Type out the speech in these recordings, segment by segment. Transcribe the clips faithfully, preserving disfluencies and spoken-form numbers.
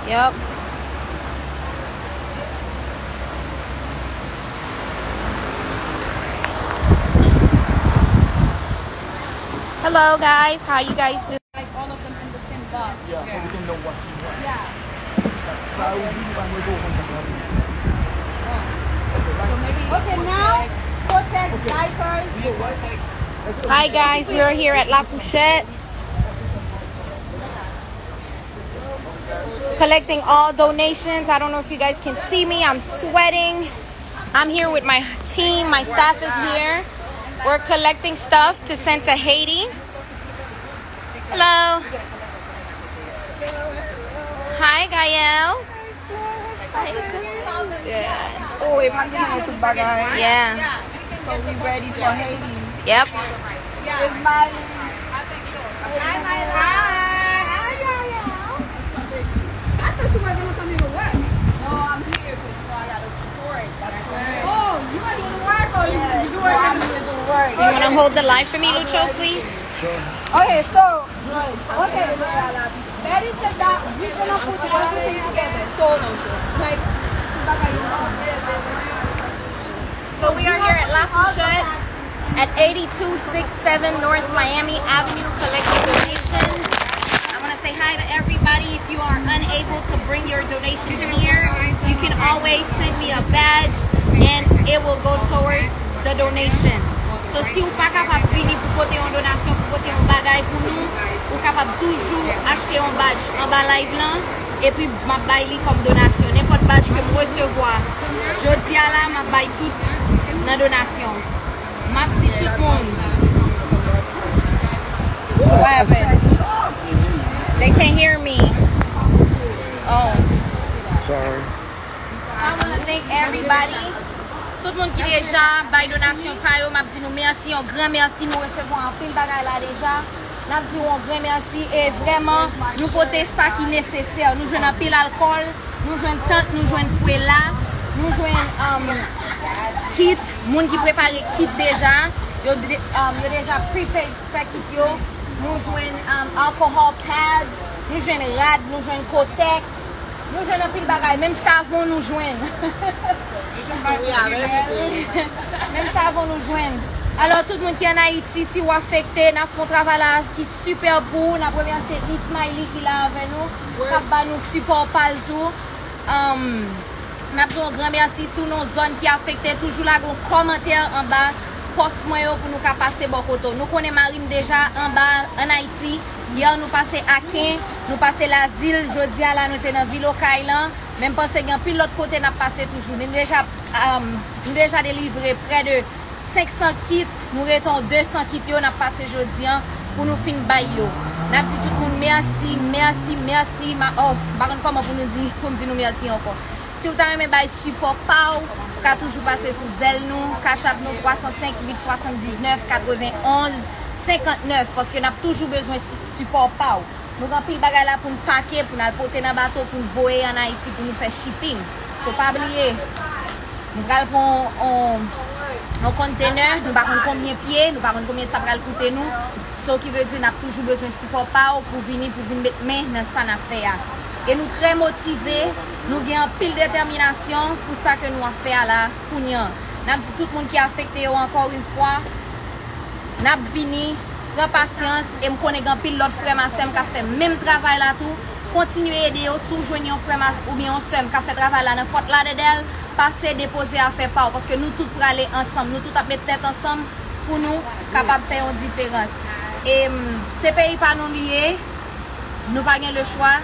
Yep. Hello, guys. How you guys doing? Like all of them in the same box. Yeah, so we can know what's in what. Yeah. So I will give you my mobile phone. So maybe okay, now Kotex, diapers. Hi guys, we are here at La Fourchette collecting all donations. I don't know if you guys can see me. I'm sweating. I'm here with my team. My staff is here. We're collecting stuff to send to Haiti. Hello. Hi, Gael. How you doing? Good. Oh, e pa gen tout bagay. Yeah. So we ready for Haiti. Yep. It's Miley. Hi, Miley. Hi, Gael. I thought you were gonna come here to work. No, I'm here 'cause, you know, I gotta support. That's why. Oh, you are doing work or you doing? I'm here to do work. You wanna hold the light for me, Lucho, please? Sure. Okay, so, okay, Betty said that we're gonna put everything together. So, like, so we are here at La Fourchette at eighty-two six seven North Miami Avenue collecting donations. I want to say hi to everybody. If you are unable to bring your donation here, you can always send me a badge and it will go towards the donation. So, si w pa kapab vini pou pote yon donasyon, pou pote yon bagay pou nou, ou kapab toujou achte yon badge anba live lan, epi m ap bay li kòm donasyon. Nenpòt badge ke m resevwa jodi a la, m ap bay tout nan donasyon. M ap di tout moun. What happened? They can't hear me. Oh. Sorry. I wanna thank everybody. Tout moun ki deja bay donasyon pa yo, m ap di nou mèsi, yon gran mèsi. Nou resevwa anpil bagay la deja. N ap di w yon gran mèsi. E vrèman, nou pote sa ki nesesè. Nou jwenn anpil alkòl, nou jwenn tant, nou jwenn pwela, nou jwenn, um, kit, moun ki prepare kit deja. Yo de-, um, yo deja prepare fè kit yo. Nou jwenn, um, alcohol pads, nou jwenn rad, nou jwenn kotex, nou jwenn anpil bagay. Menm savon nou jwenn. Menm savon nou jwenn. Alò, tout moun ki ann Ayiti, si w afekte, n ap fè yon travay la ki sipè pou ou. N ap remèsye Ismaili ki la avè nou, k ap ba nou sipò pa l tou. Um, n ap di w yon gran mèsi. Si w nan yon zòn ki afekte, toujou lage yon kòmantè anba pòs mwen yo pou nou ka pase bò kote w. Nou konnen Marine deja anba ann Ayiti. Yè, nou pase Aken, nou pase Lazil. Jodi a la, nou te nan vil Okay lan. Men m panse gen anpil lòt kote n ap pase toujou. Nou deja, um, nou deja delivre prè de senk san kit, nou rete yon de san kit yo n ap pase jodi a pou nou fin bay yo. N ap di tout moun mèsi, mèsi, mèsi. Ma-, oh, m pa konn kòman pou nou di, pou m di nou mèsi ankò. Si w ta renmen bay sipò pa w, ou ka toujou pase sou zèl nou, Cash App nou twa san senk uit swasanndizèt katrevenonz senkantnèf, paske n ap toujou bezwen si-, sipò pa w. Nou gen anpil bagay la pou n pake, pou n al pote nan bato, pou n voye ann Ayiti, pou nou fè shipping. So, pa bliye, nou pral pran yon, yon, yon konntenè, nou pa konn konbyen pye, nou pa konn konbyen sa pral koute nou. So, ki vle di, n ap toujou bezwen sipò pa w pou vini, pou vin met men nan sa n ap fè a. E nou trè motive, nou gen anpil detèminasyon pou sa ke nou ap fè a la, kounye a. N ap di tout moun ki afekte yo, ankò yon fwa, n ap vini, pran pasyans, e m konnen gen anpil lòt frè m a sè m k ap fè menm travay la tou. Kontinye ede yo, si w jwenn yon frè m a, oubyen yon sè m k ap fè travay la nan Fort Lauderdale, pase depoze afè pa w, paske nou tout prale ansanm, nou tout ap met tèt ansanm pou nou kapab fè yon diferans. E, mm, se peyi pa nou li ye, nou pa gen lechwa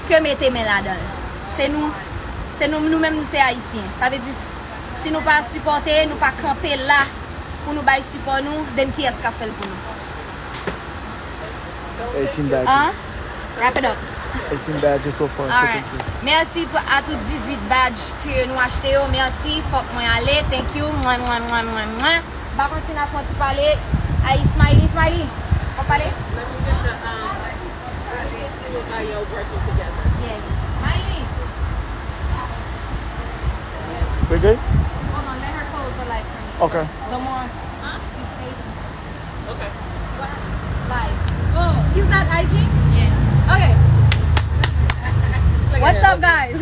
ke mete men ladan l. Se nou, se nou, nou menm nou se Ayisyen. Sa vle di, si nou pa sipòte, nou pa kanpe la pou nou bay sipò nou, then kiyès k ap fè l pou nou? Eighteen badges. Wrap it up. Eighteen badges so far, so thank you. Mèsi pou, a tout dizuit badge ke nou achte yo. Mèsi, fòk mwen ale. Thank you. Mwen, mwen, mwen, mwen, mwen. M pa konn si n ap fè yon ti pale a Ismaili. Ismaili, w ap pale? Let me get the, um, let me get the little guy working together. Yes. Ismaili. They good? Hold on, let her close the light for me. Okay. The more, huh? Okay. Live. Oh, is that I G? Yes. Okay. What's up, guys?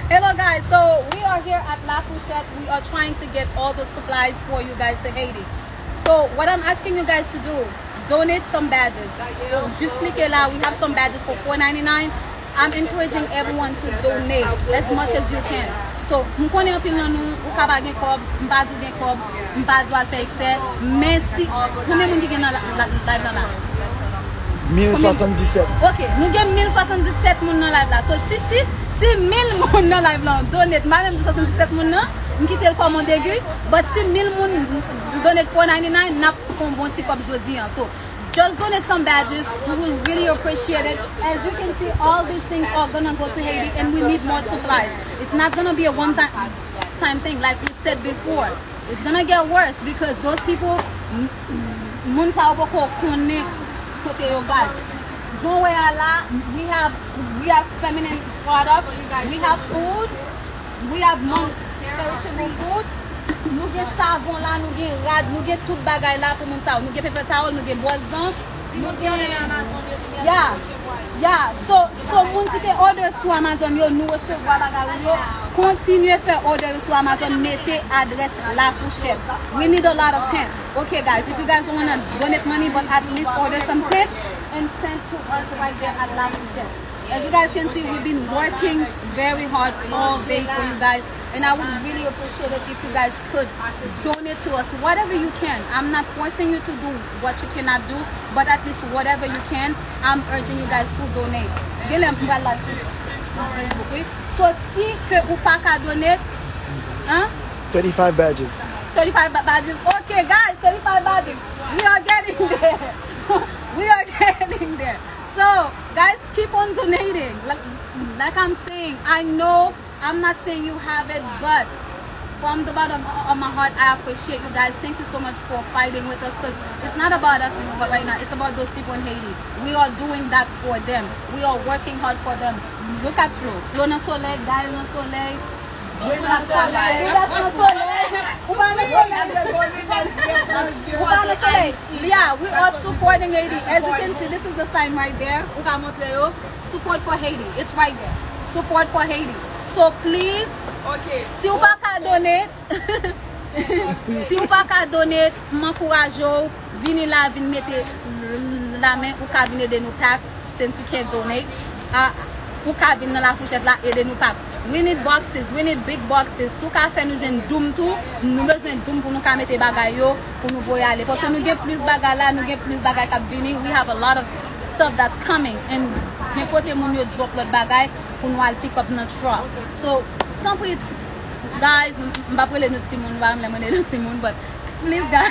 Hello, guys. So we are here at La Fourchette. We are trying to get all the supplies for you guys to Haiti. So what I'm asking you guys to do, donate some badges. Just click it out. We have some badges for four ninety-nine. I'm encouraging everyone to donate as much as you can. So, m konnen anpil nan nou, ou ka pa gen kòb, m pa di w gen kòb, m pa di w al fè eksè, men si, konbyen moun ki gen nan la, la, live lan la? Mil swasanndisèt. Ok, nou gen mil swasanndisèt moun nan live la. So, si, si, si mil moun nan live lan donate, m pa menm di swasanndisèt moun nan, m kite l kòm on degi, but si mil moun donate four ninety-nine, n ap fè yon bon ti kòb jodi an. So, just donate some badges. We will really appreciate it. As you can see, all these things are gonna go to Haiti, and we need more supplies. It's not gonna be a one time, time thing, like we said before. It's gonna get worse because those people, m- m- moun sa yo poko konnen kote yo bay. Jan w wè a la, we have, we have feminine products, we have food, we have non-perishable food. Nou gen savon la, nou gen rad, nou gen tout bagay la pou moun sa yo. Nou gen paper towel, nou gen bwòs dan, nou gen, yeah, yeah. So, so moun ki te order sou Amazon yo, nou resevwa bagay ou yo. Kontinye fè order yo sou Amazon, mete adrès La Fourchette. We need a lot of tents. Okay, guys, if you guys don't wanna donate money, but at least order some tents and send to us right there at La Fourchette. As you guys can see, we've been working very hard all day for you guys, and I would really appreciate it if you guys could donate to us whatever you can. I'm not forcing you to do what you cannot do, but at least whatever you can, I'm urging you guys to donate. Genlè m pral live sou Facebook, wi. So, si ke ou pa ka donate, hein? Thirty-five badges. Thirty-five ba- badges. Okay, guys, thirty-five badges. We are getting there. We are getting there. So, guys, keep on donating. Like, like I'm saying, I know I'm not saying you have it, but from the bottom of my heart, I appreciate you guys. Thank you so much for fighting with us, because it's not about us right now. It's about those people in Haiti. We are doing that for them. We are working hard for them. Look at Flo. Flo nan solèy, Gaël nan solèy. Ou nan solèy, ou nan solèy. Ou pa nan solèy. Ou pa nan solèy. Yeah, we are supporting Haiti. As you can see, this is the sign right there. Ou ka montre yo. Support for Haiti. It's right there. Support for Haiti. So please, si w pa ka donate, si w pa ka donate, m ankouraje w, vini la, vin mete lamen, ou ka vin ede nou pack, since you can't donate. Ah, ou ka vin nan La Fourchette la, ede nou pack. We need boxes, we need big boxes. Si w ka fè nou jwenn doum tou, nou bezwen doum pou nou ka mete bagay yo, pou nou voye ale. Paske nou gen plis bagay la, nou gen plis bagay k ap vini. We have a lot of stuff that's coming. And gen kote moun yo drop lòt bagay pou nou al pick up nan truck. So, tanpri, guys, m- m p ap rele nou timoun, m pa renmen lè m rele nou timoun, but please, guys,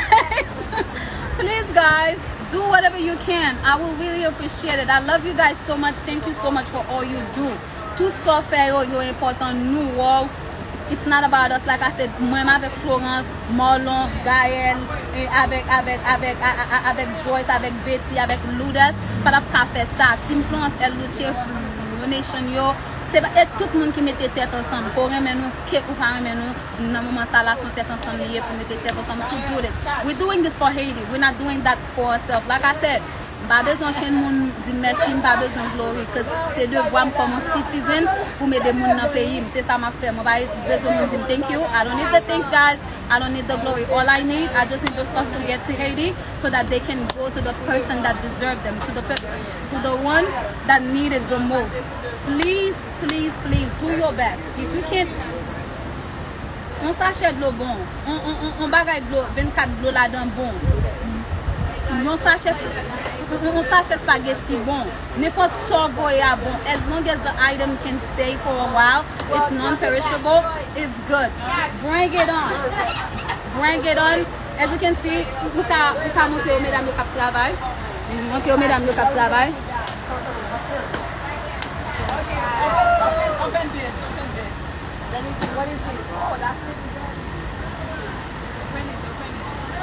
please, guys, do whatever you can. I will really appreciate it. I love you guys so much. Thank you so much for all you do. Tout sa w fè yo, yo enpòtan, nou wè w. It's not about us, like I said, mwen menm avèk Florence, Marlon, Gaël, e avèk, avèk, avèk, a- a- a- avèk Joyce, avèk Betty, avèk Lourdes, pa t ap ka fè sa. Team Florence L Luce, Flow Nation yo, se pa- e tout moun ki mete tèt ansanm, ke w renmen nou, ke ou pa renmen nou, nan moman sa la, se yon tèt ansanm li ye pou mete tèt ansanm to do this. We're doing this for Haiti. We're not doing that for ourselves. Like I said, m pa bezwen okenn moun di m mèsi, m pa bezwen glory, 'cause se devwa m kòm yon citizen pou m ede moun nan peyi m. Se sa m ap fè. Mwen pa bezwen moun di m thank you. I don't need the thanks, guys. I don't need the glory. All I need, I just need the stuff to get to Haiti so that they can go to the person that deserve them, to the pe- to the one that need it the most. Please, please, please, do your best. If you can't, yon sachè dlo bon, yon, yon, yon, yon bagay dlo, vennkat dlo ladan bon. Yon sachè, yon, yon sachè spaghetti bon. Nenpòt sa w voye a bon. As long as the item can stay for a while, it's non-perishable, it's good. Bring it on. Bring it on. As you can see, ou ka, ou ka montre yo medam yo k ap travay. Montre yo medam yo k ap travay.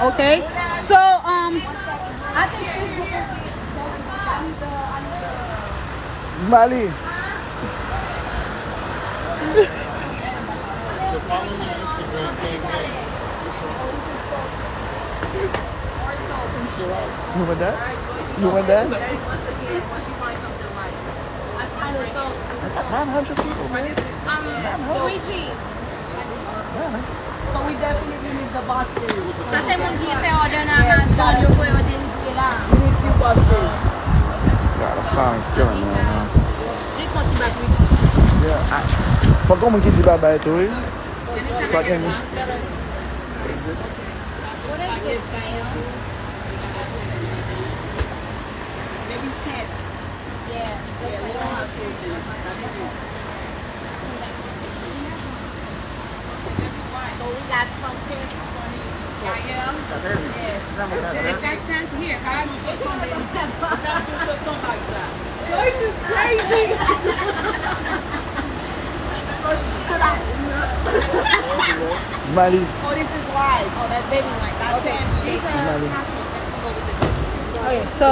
Okay, so, um, I think Facebook will be, I need the, I need the Mali. Follow me on Instagram, K May. You want that? You want that? I got nine hundred people, man. Um, Richie, Nine hundred. So we definitely need the boxes. Sa se moun ki fè òdè nan Amazon, yo voye yo delivre la. We need few boxes. Yeah, the sound is killing me right now. Jis yon ti bak Richie. Yeah, I, fòk gen moun ki di babay tou, wi. So I can. What is this, Diane? Maybe tents. Yeah. Yeah, we don't have to do this. So we got some tents for him. Gael? Yes. If that tent here, Gael, you should show them. That do so ton bag sa. Joyce is crazy. So she could have. Smiley. Oh, this is why. Oh, that's baby wipes. That's Okay. it. These are Smiley. Tati. That can go with the tents. Okay, so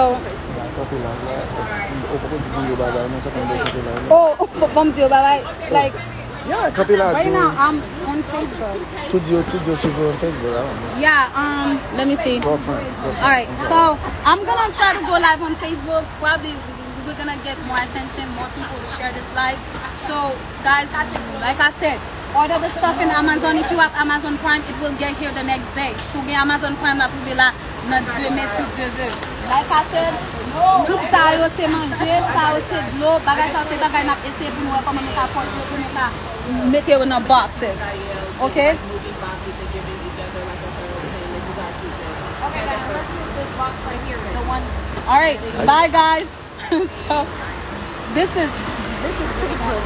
Yeah, kanpe la. Ou pa konn di pou yo babay, men sa konn kanpe la. oh, bon, m di yo babay. Like Yeah, kanpe la. right Di now, I'm on Facebook. Tout di yo, tout di yo suiv on Facebook la. Yeah, um, let me see. Girlfriend. Girlfriend. All right, so I'm gonna try to go live on Facebook. Probably we're gonna get more attention, more people to share this live. So, guys, like I said, order the stuff in Amazon. If you have Amazon Prime, it will get here the next day. Si w gen Amazon Prime, l ap rive la nan demen, si Dye vle. Like I said, tout sa yo se manje, sa yo se dlo, bagay sa yo se bagay n ap eseye pou nou wè kòman nou ka fòse yo, pou nou ka mete yo nan boxes. Ok? Okay, guys, let's use this box right here. The one. All right, bye guys. So, this is this is pretty cool.